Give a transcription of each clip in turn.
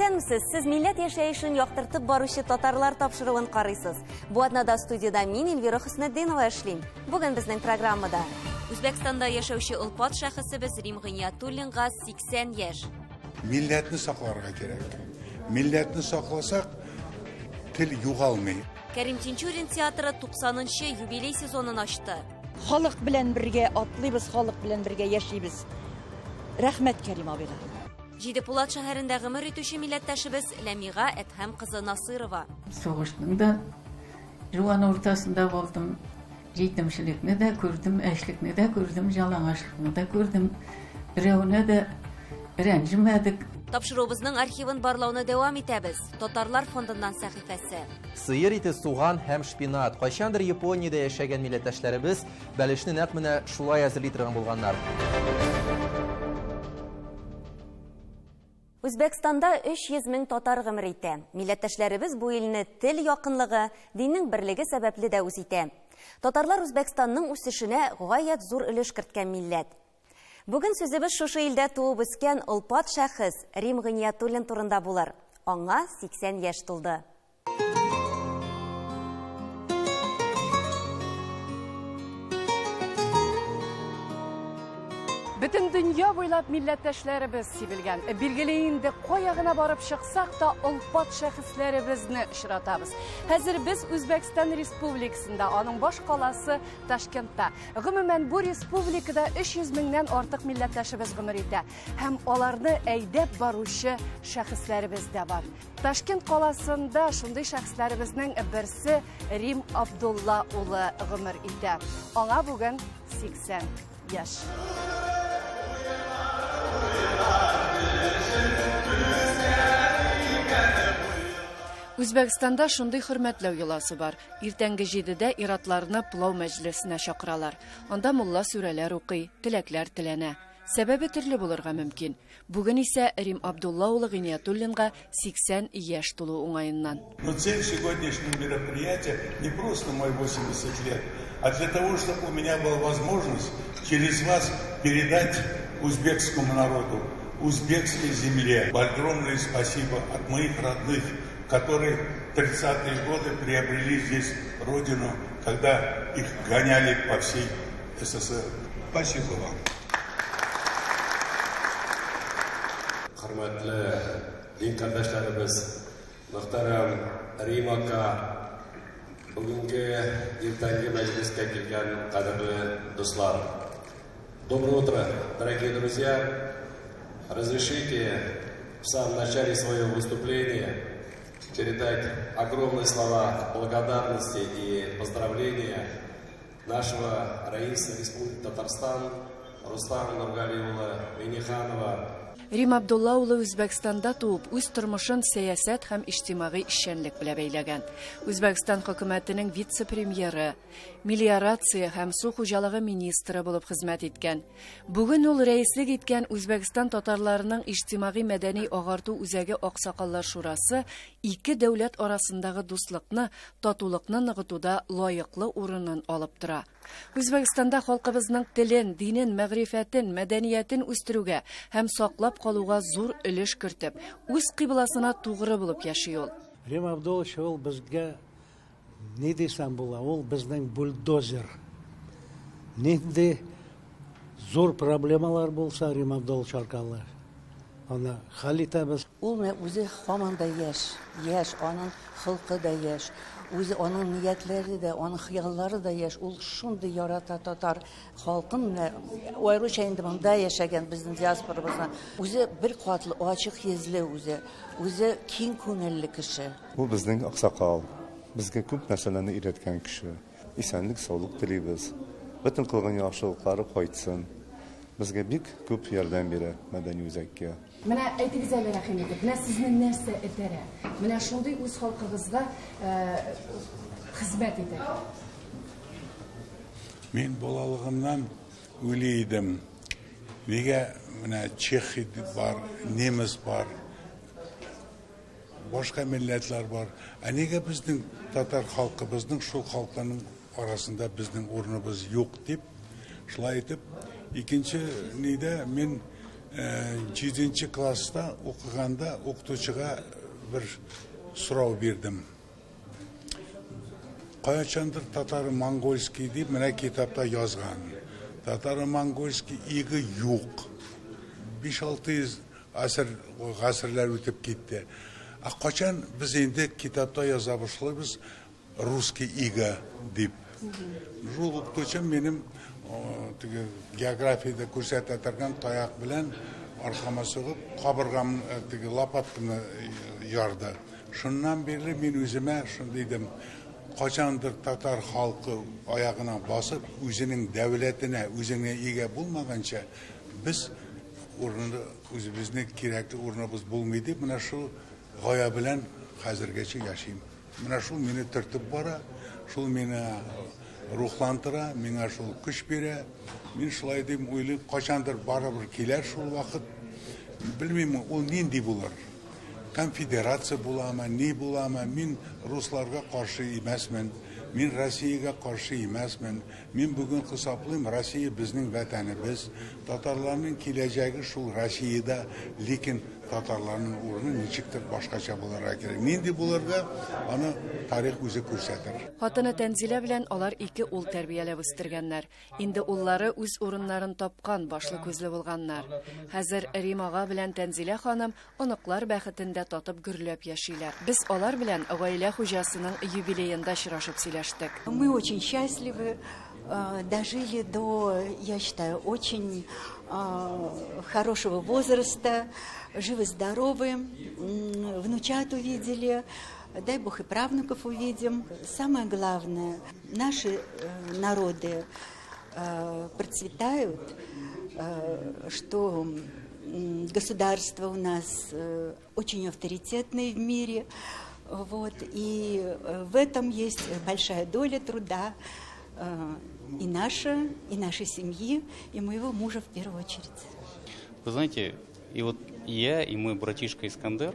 Исәнмесез, сез милләт яшәешен яктыртып баручы татарлар тапшыруын карыйсыз. Бу атнада студияда мин Эльвира Хөснетдинова эшлим. Бүген безнең программада Үзбәкстанда яшәүче олпат шәхесебез Рим Гыйниятуллинга 80 яшь. Милләтне сакларга кирәк. Милләтне сакласак, тел югалмый. Кәрим Тинчурин театры 90-нчы юбилей сезонын ачты. Халык белән бергә атлыйбыз, халык белән бергә яшибез. Рәхмәт Кәрим абыйга. Җиде-Пулат шәһәрендә гомер итүче милләттәшебез Ләмига Әдһәм кызы Насырова. Сугышның да жуан уртасында булдым. Җитемчелекне дә күрдем, әшлекне дә күрдем, ялангачлыкны да күрдем. Берәүне дә рәнҗемәдек. Тапшыруыбызның архивын барлауны дәвам итәбез. Татарлар фондыннан сәхифәсе. Сыер ите, суган һәм шпинат. Кайчандыр Япониядә яшәгән милләттәшләребез бәлешне нәкъ менә шулай әзерли торган булганнар. Үзбәкстанда 300 мең татар гомер итә. Милләттәшләребез бу илне тел якынлыгы, диннең берлеге сәбәпле дә үз итә. Татарлар Үзбәкстанның үсешенә гаять зур өлеш керткән милләт. Бүген сүзебез шушы илдә туып үскән олпат шәхес Рим Гыйниятуллин турында булыр. Аңа 80 яшь тулды. Бөтен дөнья буйлап милләттәшләребез сибелгән. Билгеле инде кая гына барып чыксак та олпат шәхесләребезне очратабыз. Хәзер без Үзбәкстан Республикасында, аның баш каласы Ташкентта. Гомумән, бу республикада 300 меңнән артык милләттәшебез гомер итә. Һәм аларны әйдәп баручы шәхесләребез дә бар. Ташкент каласында шундый шәхесләребезнең берсе Рим Абдулла улы гомер итә. Аңа бүген 80 яшь. Үзбәкстанда шундый хөрмәтләү йоласы бар. Иртәнге 7-дә иратларны пылау мәҗлесенә чакыралар. Анда мулла сүрәләр укый, теләкләр теләнә. Сәбәбе төрле булырга мөмкин. Бүген исә Рим Абдулла улы Гыйниятуллинга 80 яшь тулу уңаеннан. Но цель сегодняшнего мероприятия не просто мой 80 лет, а для того, чтобы у меня была возможность через вас передать узбекскому народу, узбекской земле огромное спасибо от моих родных, которые в 30-е годы приобрели здесь родину, когда их гоняли по всей СССР. Спасибо вам. Хөрмәтле дин кардәшләребез, мөхтәрәм Рим ака, бүгенге иртәнге мәҗлескә килгән кадерле дуслар. Доброе утро, дорогие друзья. Разрешите в самом начале своего выступления передать огромные слова благодарности и поздравления нашего раиса Республики Татарстан Рустама Нургалиулы Минниханова. Рим Абдулла улы Үзбәкстанда туып, үз тормышын сәясәт һәм иҗтимагый эшчәнлек белән бәйләгән. Үзбәкстан хөкүмәтенең вице-премьеры, мелиорация һәм су хуҗалыгы министры булып хезмәт иткән. Бүген ул рәислек иткән Үзбәкстан татарларының иҗтимагый мәдәни агарту үзәге Аксакаллар шурасы ике дәүләт арасындагы дуслыкны, татулыкны ныгытуда лаеклы урынын алып тора. Үзбәкстанда халкыбызның телен, динен, мәгърифәтен, мәдәниятен үстерүгә һәм саклап калуга зур өлеш кертеп, үз кыйбласына тугры булып яши ул. Рим Абдуллович ул безгә ни дисәм була, ул безнең бульдозер. Нинди зур проблемалар булса, Рим Абдуллович аркалы аны хәл итәбез. Ул менә үзе һаман да яшь, яшь, аның холкы да яшь, үзе аның ниятләре дә, аның хыяллары да яшь. Ул шундый ярата татар халкын, менә аеруча инде монда яшәгән безнең диаспорабызны. Үзе бер катлы, ачык йөзле үзе, үзе киң күңелле кеше. Бу безнең аксакал, безгә күп нәрсәләрне өйрәткән кеше. Исәнлек, саулык телибез. Бөтен кылган яхшылыклары кайтсын. Безгә бик күп ярдәм бирә мәдәни үзәккә. Менә әйтегез әле, рәхим итеп, менә сезне нәрсә этәрә? Менә шундый үз халкыгызга хезмәт итә. Мин балалыгымнан уйлый идем. Нигә менә чех бар, немец бар, башка милләтләр бар. Ә нигә безнең татар халкыбызның шул халыкларның арасында безнең урыныбыз юк дип, шулай итеп, икенче нидә мин 7 класста укыганда укытучыга бер сорау бирдем. Кайчандыр татаро-монгольский дип менә китапта язган. Татаро-монгольский иге юк. 5-600 гасырлар үтеп китте. Ә кайчан без инде китапта яза башлыйбыз русский ига дип. Шул укытучым минем теге географиядә күрсәтә торган таяк белән аркама сугып, кабыргам теге лопатканы ярды. Шуннан бирле мин үземә шундый идем. Кайчандыр татар халкы аягына басып, үзенең дәүләтенә, үзенә ия булмаганча, без урыны үзебезнең кирәкле урыныбыз булмый дип, менә шул гая белән хәзергәчә яшим. Менә шул мине төртеп бара, шул мине рухландыра, миңа шул көч бирә. Мин шулай дип уйлыйм, кайчандыр барыбер килер шул вакыт. Белмим, ул нинди булыр. Конфедерация буламы, ни буламы, мин русларга каршы эмәсмен, мин Россиягә каршы эмәсмен. Мин бүген хисаплыйм, Россия безнең ватаныбыз, татарларның киләчәге шул Россиядә, ләкин татарларның урыны ничектер башкача булырга кирәк. Нинди булырга, аны тарих үзе күрсәтер. Хатыны Тәнзилә белән алар 2 ул тәрбияләп үстергәннәр. Инде уллары үз урыннарын тапкан, башлы күзле булганнар. Хәзер Рим ага белән Тәнзилә ханым оныклар бәхетендә татып гөрләп яшиләр. Без алар белән гаилә хуҗасының юбилеенда очрашып сөйләштек. Мы очень счастливы, дожили до, я считаю, очень хорошего возраста, живы-здоровы, внучат увидели, дай Бог и правнуков увидим. Самое главное, наши народы процветают, что государство у нас очень авторитетное в мире, вот, и в этом есть большая доля труда и наша, и нашей семьи, и моего мужа в первую очередь. Вы знаете, и вот я, и мой братишка Искандер,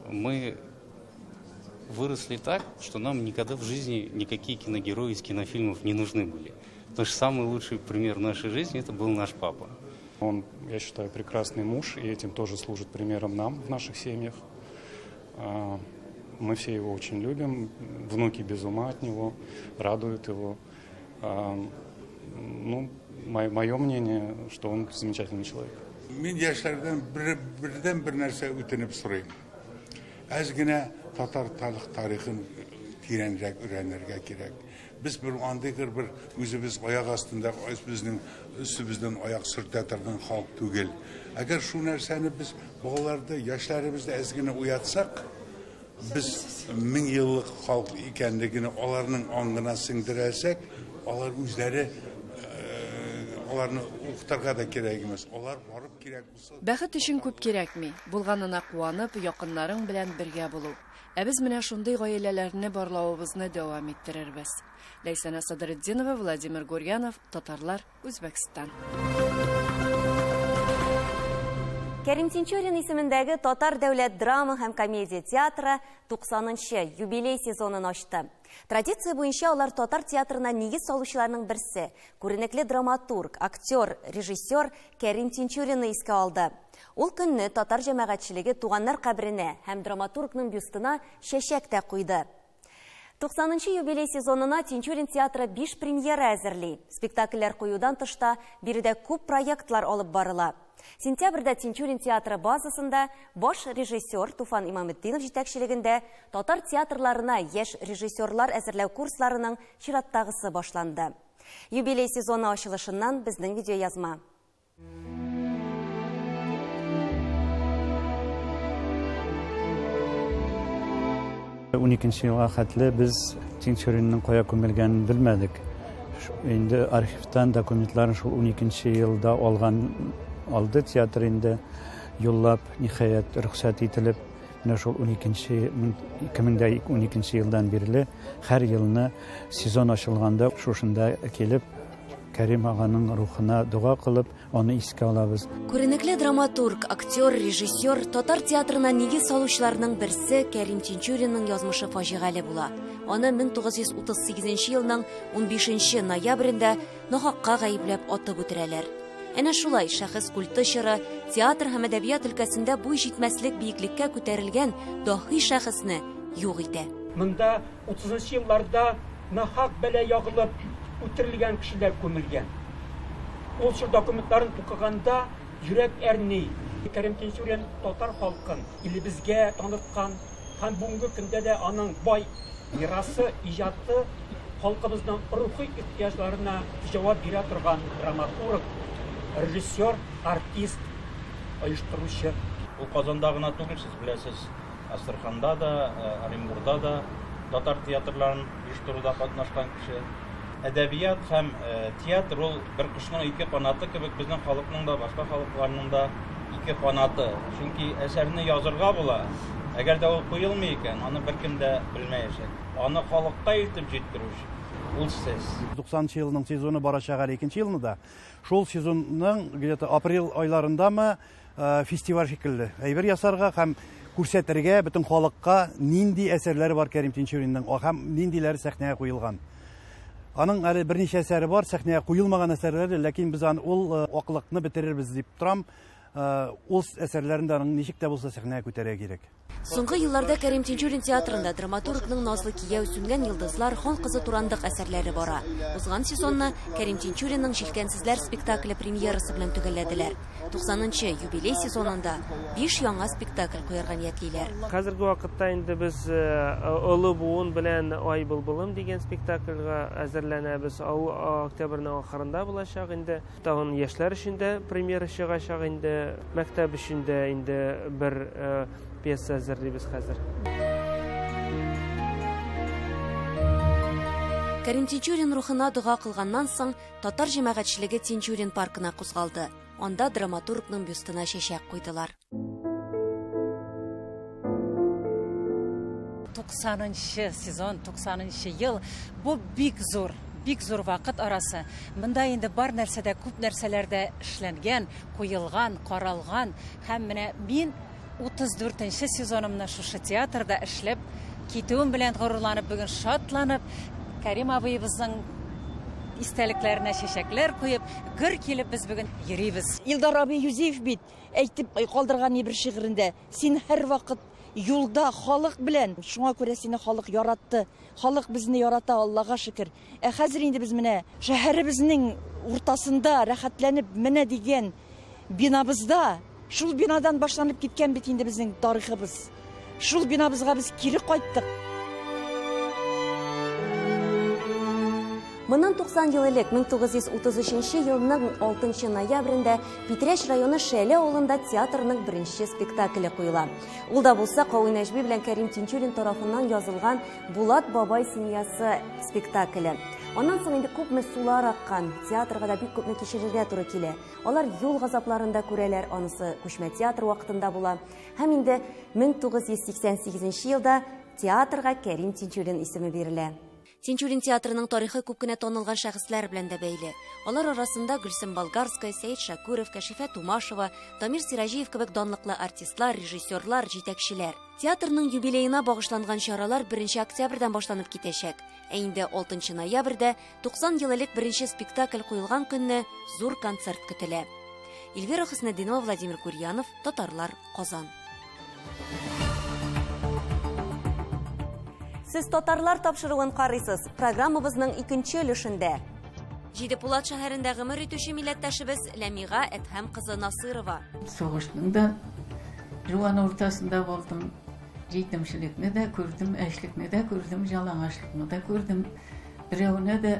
мы выросли так, что нам никогда в жизни никакие киногерои из кинофильмов не нужны были. Потому что самый лучший пример нашей жизни — это был наш папа. Он, я считаю, прекрасный муж, и этим тоже служит примером нам в наших семьях. Мы все его очень любим, внуки без ума от него, радуют его. Ну, мое мнение, что он замечательный человек. Мин яшьләрдән бердән бер нәрсә үтенеп сорыйм. Әз генә татар тарихын тирәнрәк өйрәнергә кирәк. Без бер андый бер үзебез аяк астында, безнең өстебездән аяк сөртә торган халык түгел. Әгәр шул нәрсәне без балаларда, яшьләребездә әз генә уятсак, без мең еллык халык икәнлеген аларның аңына сеңдерәсәк, алар үзләре аларны укытырга да кирәк эмас. Алар барып кирәк булса. Бәхет өчен күп кирәкми. Булганына куанып, якыннарың белән бергә булу. Ә без менә шундый гаиләләрне барлавыбызны дәвам иттерербез. Ләйсәнә Садретдинова, Владимир Гурьянов, Татарлар, Үзбәкстан. Кәрим Тинчурин исемендәге Татар дәүләт драма һәм комедия театры 90-нчы юбилей сезонын ачты. Традиция буенча алар татар театрына нигез салучыларның берсе, күренекле драматург, актер, режиссер Кәрим Тинчуринны искә алды. Ул көнне татар җәмәгатьчелеге туганнар каберенә һәм драматургның бюстына чәчәк тә куйды. 90-нчы юбилей сезонына Тинчурин театры 5 премьера әзерли. Спектакльләр куюдан тышта биредә күп проектлар алып барыла. Сентябрьдә Тинчурин театры базасында баш режиссер Туфан Имаметдинов җитәкчелегендә татар театрларына яшь режиссерлар әзерләү курсларының чираттагысы башланды. Юбилей сезоны ачылышыннан безнең видеоязма. 12 елга хәтле без Тинчуринның кая күмелгәнен белмәдек. Инде архивтан документларын шул 12 елда алды театр инде юллап, ниһаять рөхсәт ителеп, менә шул 2012 елдан бирле һәр елны сезон ачылганда шушында килеп Кәрим аганың рухына дога кылып, аны искә алабыз. Күренекле драматург, актер, режиссер, татар театрына нигез салучыларның берсе Кәрим Тинчуринның язмышы фаҗигале була. Аны 1938 елның 15 ноябрендә нахакка гаепләп атып үтерәләр. Әнә шулай шәхес культы чоры театр һәм әдәбият өлкәсендә буй җитмәслек биеклеккә күтәрелгән даһи шәхесне юк итә. Монда 30 елларда нахак бәла ягылып үтерелгән кешеләр күмелгән. Ул чор документларын укыганда йөрәк әрни. Кәрим Тинчурин татар халкын илебезгә таныткан һәм бүгенге көндә дә аның бай мирасы, иҗаты халкыбызның рухи ихтыяҗларына җавап бирә торган драматург, режиссер, артист, оештыручы. Ул Казанда гына түгел, сез беләсез, Астраханда да, Оренбургда да татар театрларын оештыруда катнашкан кеше. Әдәбият һәм театр ул бер кошның ике канаты кебек, безнең халыкның да, башка халыкларның да ике канаты. Чөнки әсәрне язырга була, әгәр дә ул куелмый икән, аны беркем дә белмәячәк. Аны халыкка илтеп җиткерүче ул сез. 90 елның сезоны барачак әле икенче елны да. Шул сезонның где-то апрель айларындамы фестиваль шикелле әйбер ясарга һәм күрсәтергә бөтен халыкка нинди әсәрләре бар Кәрим Тинчуринның һәм ниндиләре сәхнәгә куелган. Аның әле берничә әсәре бар, сәхнәгә куелмаган әсәрләре, ләкин без аны ул аклыкны бетерербез дип торам. Ул әсәрләрен дә аның ничек тә булса сәхнәгә күтәрергә кирәк. Соңгы елларда Кәрим Тинчурин театрында драматургның Назлы кияү, Сүнгән йолдызлар, Хан кызы Турандык әсәрләре бара. Узган сезонны Кәрим Тинчуринның Җилкәнсезләр спектакле премьерасы белән төгәлләделәр. 90нчы юбилей сезонында 5 яңа спектакль куярга ниятлиләр. Хәзерге вакытта инде без Олы буын белән Ай былбылым дигән спектакльгә әзерләнәбез. Ул октябрьнең ахырында булачак инде. Тагын яшьләр өчен дә премьера чыгачак инде. Мәктәп өчен дә инде бер пьеса әзерлибез хәзер. Кәрим Тинчурин рухына дога кылганнан соң татар җәмәгатьчелеге Тинчурин паркына кузгалды. Анда драматургның бюстына чәчәк куйдылар. 90нчы сезон, 90нчы ел бу бик зур, бик зур вакыт арасы. Монда инде бар нәрсәдә, күп нәрсәләрдә эшләнгән, куелган, каралган һәм менә мин 34нче сезонымны шушы театрда эшләп китүем белән горурланып, бүген шатланып, Кәрим абыебызның истәлекләренә чәчәкләр куеп, гөр килеп без бүген йөрибез. Илдар абый Юзеев бит әйтеп калдырган бер шигырендә, син һәрвакыт юлда халык белән, шуңа күрә сине халык яратты. Халык безне ярата, Аллага шөкер. Ә хәзер инде без менә шәһәребезнең уртасында рәхәтләнеп менә дигән бинабызда, шул бинадан башланып киткән бит инде безнең тарихыбыз. Шул бинабызга без кире кайттык. Моннан 90 ел элек 1933 елның 6 ноябрендә Питрәч районы Шәле авылында театрның беренче спектакле куела. Ул да булса Кави Нәҗми белән Кәрим Тинчурин тарафыннан язылган Булат бабай семьясы спектакле. Аннан соң инде күпме сулар аккан, театрга да бик күпне кичерергә туры килә. Алар юл газапларын да күрәләр, анысы күчмә театр вакытында була. Һәм инде 1988 елда театрга Кәрим Тинчурин исеме бирелә. Тинчурин театрының тарихы күп кенә танылган шәхесләр белән дә бәйле. Алар арасында Гөлсем Болгарская, Сәет Шәкүров, Кәшифә Тумашева, Дамир Сираҗиев кебек данлыклы артистлар, режиссерлар, җитәкчеләр. Театрның юбилеена багышланган чаралар 1 октябрьдән башланып китәчәк. Ә инде 6 ноябрьдә 90 ел элек беренче спектакль куелган көнне зур концерт көтелә. Эльвира Хөснетдинова, Владимир Курьянов, Татарлар, Казан. Сез татарлар тапшыруын карыйсыз. Программабызның икенче өлешендә. Җидепулат шәһәрендә гомер итүче милләттәшебез Ләмига Әдһәм кызы Насырова. Сугышның да жуан уртасында булдым. Җитемчелекне дә күрдем, әшлекне дә күрдем, ялангачлыкны да күрдем. Берәүне дә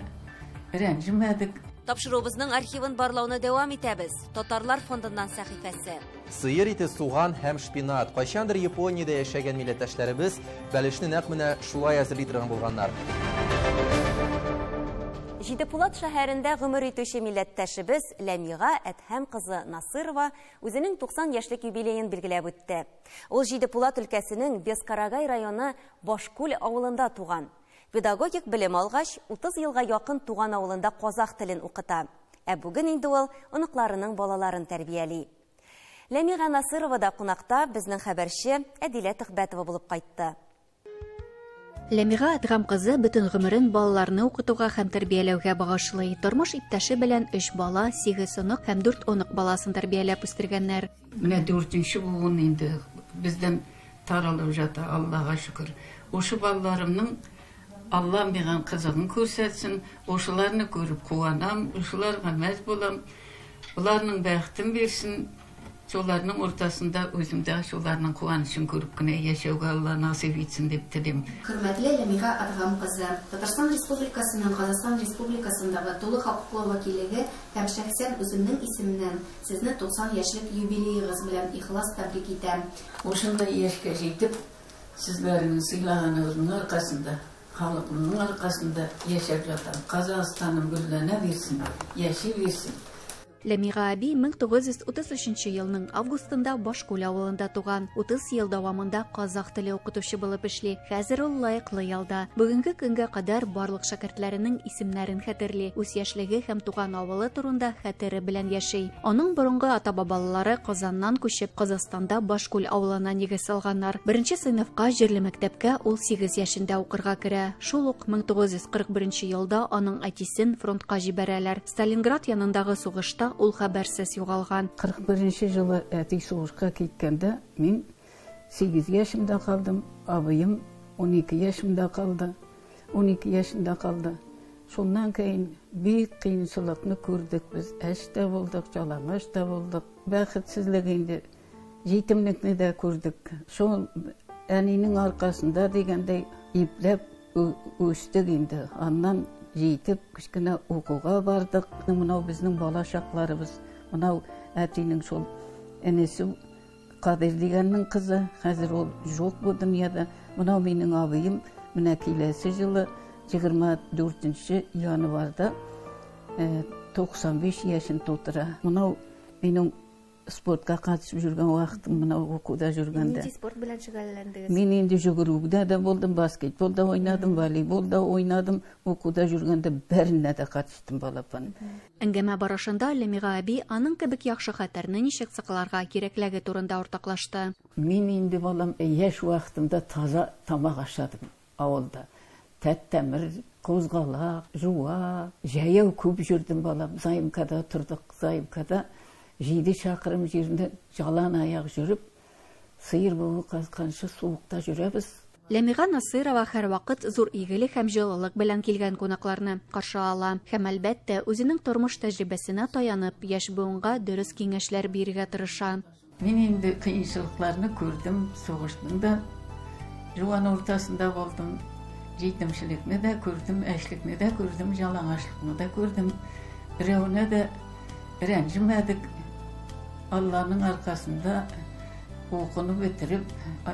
рәнҗемәдек. Тапшыруыбызның архивын барлауны дәвам итәбез. Татарлар фондыннан сәхифәсе. Сыер ите, суган һәм шпинат. Кайчандыр Япониядә яшәгән милләттәшләребез бәлешне нәкъ менә шулай әзерли торган булганнар. Җидепулат шәһәрендә гомер итүче милләттәшебез Ләмига Әдһәм кызы Насырова үзенең 90 яшьлек юбилеен билгеләп үтте. Ул Җидепулат өлкәсенең Бескарагай районы Башкүл авылында туган. Педагогик белем алгач, 30 елга якын туган авылында казах телен укыта. Ә бүген инде ул оныкларының балаларын тәрбияли. Ләмига Насырова да кунакта безнең хәбәрче Әдилә Төхбәтова булып кайтты. Ләмига Әдгам кызы бөтен гомерен балаларны укытуга һәм тәрбияләүгә багышлый. Тормыш иптәше белән өч бала, сигез онык һәм дүрт онык баласын тәрбияләп үстергәннәр. Менә дүртенче буын инде бездән таралып ята, Аллага шөкер. Ушы балаларымның Алла миңа кызыгын күрсәтсен, ошыларны күреп куанам, ошыларга мәз булам. Буларның бәхетен бирсен. Шуларның уртасында үзем дә шуларның куанычын күреп кенә яшәүгә Алла насыйп итсен дип телим. Хөрмәтле Ләмига Әдгам кызы, Татарстан Республикасының Казахстан Республикасындагы тулы хокуклы вәкиллеге һәм шәхсән үземнең исемнән сезне 90 яшьлек юбилеегыз белән ихлас тәбрик итәм. Ошындай яшькә җитеп, сезләрнең сыйлаганыгызның аркасында, халыкның аркасында яшәп ятам. Казахстаным гөлләнә бирсен, яши бирсен. Ләмига әби 1933 елның августында Башкүл авылында туган. 30 ел дәвамында казах теле укытучы булып эшли. Хәзер ул лаеклы ялда. Бүгенге көнгә кадәр барлык шәкертләренең исемнәрен хәтерли. Үз яшьлеге һәм туган авылы турында хәтере белән яши. Аның борынгы ата-бабалары Казаннан күчеп Казахстанда Башкүл авылына нигез салганнар. Беренче сыйныфка җирле мәктәпкә ул 8 яшендә укырга керә. Шул ук 1941 елда аның әтисен фронтка җибәрәләр. Сталинград янындагы сугышта ул хәбәрсез югалган. 41 жылы әти сугышка киткәндә мин 8 яшемдә калдым, абыем 12 яшемдә калды. 12 яшендә калды. Шуннан кейін бик кыенчылыкны күрдек без. Әч тә булдык, ялангач та булдык. Бәхетсезлек инде җитемлекне дә күрдек. Шул әнинең аркасында дигәндәй ипләп үстек инде. Аннан җитеп кечкенә укуга бардык. Мынау безнең бала чакларыбыз. Мынау әтинең шул энесе Кадир дигәннең кызы, хәзер ул юк бу дөньяда. Мынау минем абыем, менә киләсе жылы 24 январда 95 яшен тутыра. Мынау минем спортка катышып жүргән вакытым, мынау укуда жүргәндә. Нинди спорт белән шөгыльләндегез? Мин инде йөгерүдә дә булдым, баскетболда уйнадым, волейболда уйнадым, укуда жүргәндә бәренә дә катыштым балапан. Әңгәмә барышында Ләмига әби аның кебек яхшы хәтерне ничек сакларга кирәклеге турында уртаклашты. Мин инде балам яшь вакытымда таза тамак ашадым авылда. Тәттәмер, кузгалак, жуа, җәяү күп жүрдем балам. Заимкада тордык, заимкада 7 чакрым җирне ялан аяк жүреп, сыер буы кайтканчы суыкта жүрәбез. Ләмига Насыйрова һәрвакыт зур игелек һәм җылылык белән килгән кунакларны каршы ала. Һәм әлбәттә, үзенең тормыш тәҗрибәсенә таянып, яшь буынга дөрес киңәшләр бирергә тырыша. Мин инде кыенчылыкларны күрдем, сугышның да жуан уртасында булдым. Җитемчелекне дә күрдем, әчлекне дә күрдем, ялангачлыкны да күрдем. Берәүне дә рәнҗемәдек. Алланың аркасында укуны бетереп,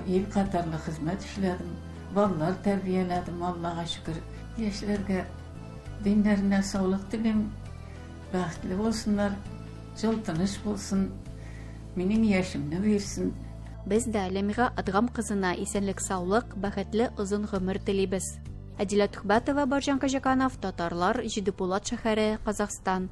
ил катарлы хезмәт эшләдем. Балалар тәрбияләдем, Аллага шөкер. Яшьләргә диннәренә саулык телим, бәхетле булсыннар, җыл тыныч булсын, минем яшемне бирсен. Без дә Ләмига Әдгам кызына исәнлек, саулык, бәхетле озын гомер телибез. Әдилә Түхбәтова, Барҗан Каҗаканов, Татарлар, Җидепулат шәһәре, Казахстан.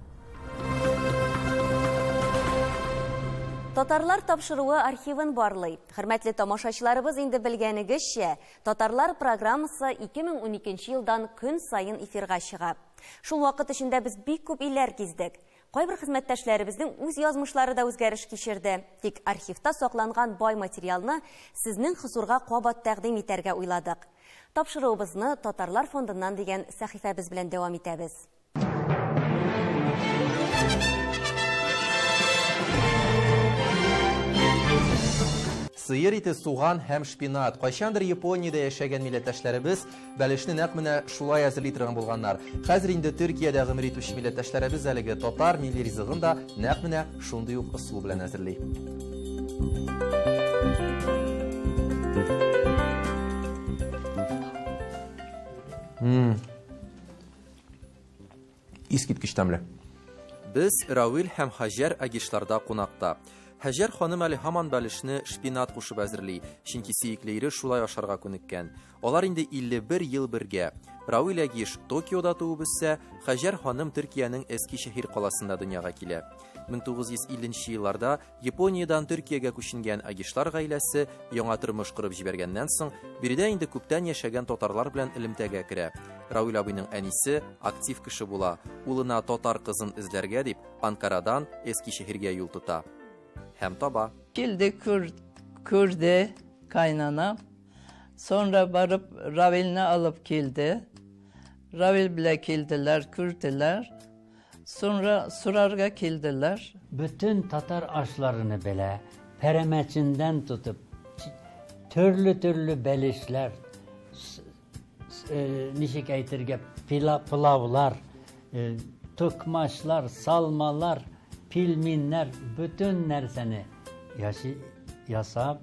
Татарлар тапшыруы архивын барлый. Хөрмәтле тамашачыларыбыз, инде белгәнегезчә, Татарлар программасы 2012 елдан көн саен эфирга чыга. Шул вакыт эчендә без бик күп илләр гиздек. Кайбер хезмәттәшләребезнең үз язмышлары да үзгәреш кичерде. Тик архивта сакланган бай материалны сезнең хозурга кабат тәкъдим итәргә уйладык. Тапшыруыбызны Татарлар фондыннан дигән сәхифәбез белән дәвам итәбез. Сыер ите, суган һәм шпинат. Кайчандыр Япониядә яшәгән милләттәшләребез бәлешне нәкъ менә шулай әзерли торган булганнар. Хәзер инде Төркиядә гомер итүче милләттәшләребез әлеге татар милли ризыгын да нәкъ менә шундый ук ысул белән әзерли. Искиткеч тәмле. Без Равил һәм Хаҗәр Агишларда кунакта. Хаҗәр ханым әле һаман бәлешне шпинат кушып әзерли, чөнки сөекле ире шулай ашарга күнеккән. Алар инде 51 ел бергә. Равил Агиш Токиода туып үссә, Хаҗәр ханым Төркиянең Эскишехир каласында дөньяга килә. 1950 нче елларда Япониядән Төркиягә күченгән Агишлар гаиләсе яңа тормыш корып җибәргәннән соң, биредә инде күптән яшәгән татарлар белән элемтәгә керә. Равил абыйның әнисе актив кеше була, улына татар кызын эзләргә дип, Анкарадан Эскишехиргә юл тота. Һәм таба. Килде, күрде кайнана. Sonra барып Ravil'ni alıp kildi. Ravil bile kildiler, күрделәр. Sonra сурарга килделәр. Бөтен татар ашларыны белә, пәрәмәчендән тотып, төрле-төрле бәлешләр, ничек әйтергә, пылаулар, токмачлар, салмалар, пилминнәр, бөтен нәрсәне ясап,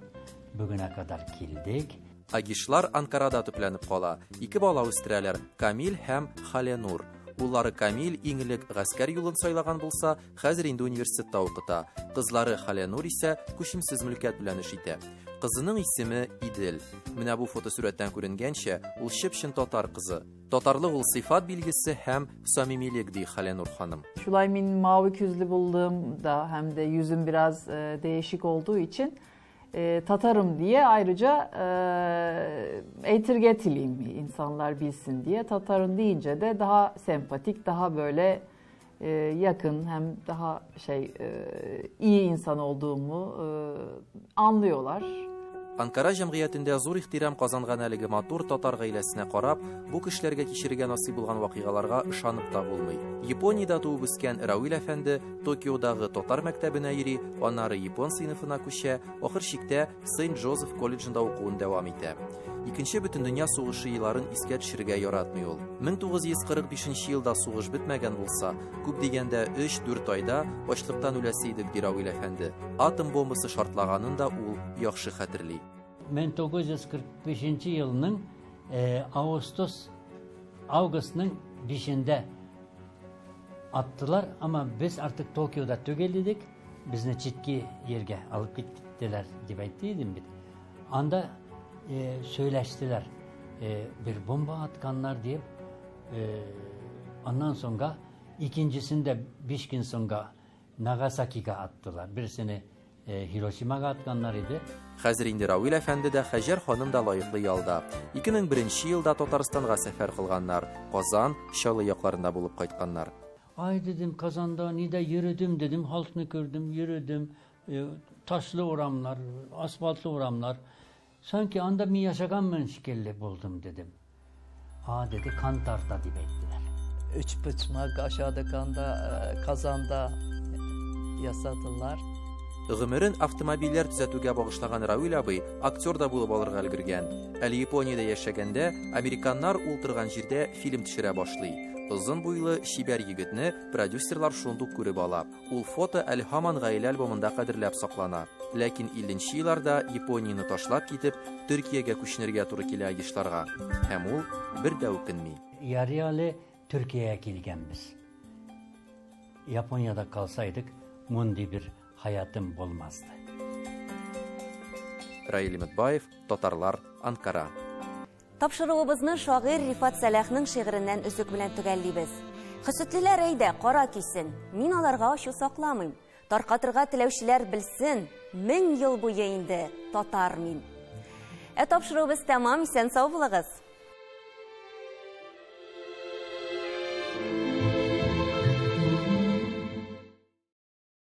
бүгенә кадәр килдек. Агишлар Анкарада төпләнеп кала. Ике бала үстерәләр, Камил һәм Халенур. Уллары Камил иң элек гаскәр юлын сайлаган булса, хәзер инде университетта укыта. Кызлары Халенур исә күчемсез мөлкәт белән эш итә. Кызының исеме Идел. Менә бу фотосурәттән күренгәнчә, ул чып-чын татар кызы. Татарлык ул сыйфат билгесе һәм самимилек, ди Халенур ханым. Шулай мин mavi küzlü bulduğum da hem de yüzüm biraz değişik olduğu için Tatarım diye ayrıca etirgetileyim insanlar bilsin diye. Tatarım deyince de daha sempatik, daha böyle yakın hem daha şey iyi insan olduğumu anlıyorlar. Анкара җәмгыятендә зур ихтирам казанган әлеге матур татар гаиләсенә карап, бу кешеләргә кичерергә насыйп булган вакыйгаларга ышанып та булмый. Япониядә туып үскән Равил әфәнде Токиодагы татар мәктәбенә йөри, аннары япон сыйныфына күчә, ахыр чиктә Сент-Джозеф колледжында укуын дәвам итә. Икенче бөтендөнья сугышы елларын искә төшерергә яратмый ул. 1945 елда сугыш бетмәгән булса, күп дигәндә 3-4 айда ачлыктан үләсе идек, ди Равил әфәнде. Атом бомбасы шартлаганын да ул яхшы хәтерли. 1945 елның августның 5-ендә аттылар, ама без артык Токиода түгел идек, безне читке ергә алып киттеләр дип әйтте идем бит. Анда сөйләштеләр, бер бомба атканнар дип, аннан соңга икенчесен дә 5 көн соңга Нагасакига аттылар. Берсене Хиросимага атканнар иде. Хәзер инде Равил әфәнде дә, Хәҗәр ханым да лаеклы ялда. 2001 елда Татарстанга сәфәр кылганнар. Казан, Чаллы якларында булып кайтканнар. Ай дедим, Казанда нидә йөрдем дедим, халыкны күрдем, йөрдем. Ташлы урамнар, асфальтлы урамнар. Sanki анда мин яшәгәнмен шикелле булдым дедим. А dedi, kan tarta дип әйттеләр. Өчпочмак aşağıda kanda, Kazanda ясадылар. Гомерен автомобильләр төзәтүгә багышлаган Равил абый актер да булып алырга өлгергән. Әле Япониядә яшәгәндә американнар ул торган җирдә фильм төшерә башлый. Озын буйлы чибәр егетне продюсерлар шундук күреп ала. Ул фото әле һаман гаилә альбомында кадерләп саклана. Ләкин 50 елларда Японияне ташлап китеп, Төркиягә күченергә туры килә Агишларга. Һәм ул бер дә үкенми. Ярый әле Төркиягә килгәнбез. Япониядә калсайдык, мондый бер hayatım bolmazdı. Раил Иметбаев, Татарлар, Анкара. Тапшыруыбызны шагыйрь Рифат Сәлахның шигыреннән өзек белән төгәллибез. Хөсетлеләр әйдә, кара кисен. Мин аларга ачу сакламыйм. Таркатырга теләүчеләр белсен, 1000 ел буе инде татар мин. Ә тапшыруыбыз тәмам, исән сау булыгыз.